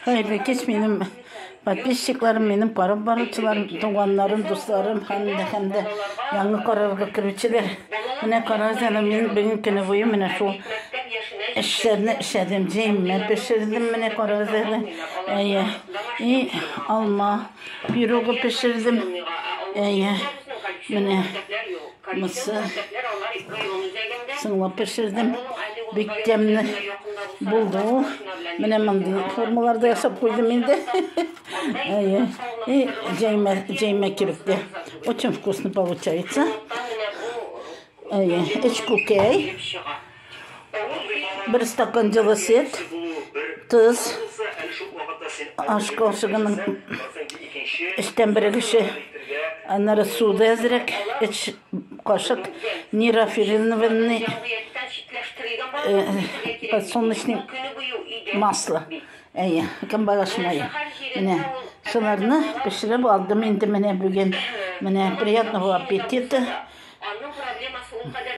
Хәерле кич, минем подписчикларым, минем карап баручыларым, туганнарым, дусларым һәм дә һәм дә яңа карарга керүчеләр. Менә карагыз әле, мин бүген көне буе менә шул эшләрне эшләдем. Җәймә пешердем, менә карагыз әле. Әйе. И алма пирогы пешердем. Әйе. Менә Мысы сыңлап пешердем. Бик тәмле булды ул. Менә мондый формаларда ясап куйдым инде. Әйе. И җәймә, җәймә кебек тә. Очень вкусно получается. Әйе, эч күкәй. Бер стакан җылы сөт, тоз, аш кашыгының өчтән бер өлеше, аннары суда әзрәк, өч кашык нерафинированный подсолнечный масло. Әйе, көнбагыш мае. Менә шуларны пешереп алдым инде менә бүген. Менә приятного аппетита.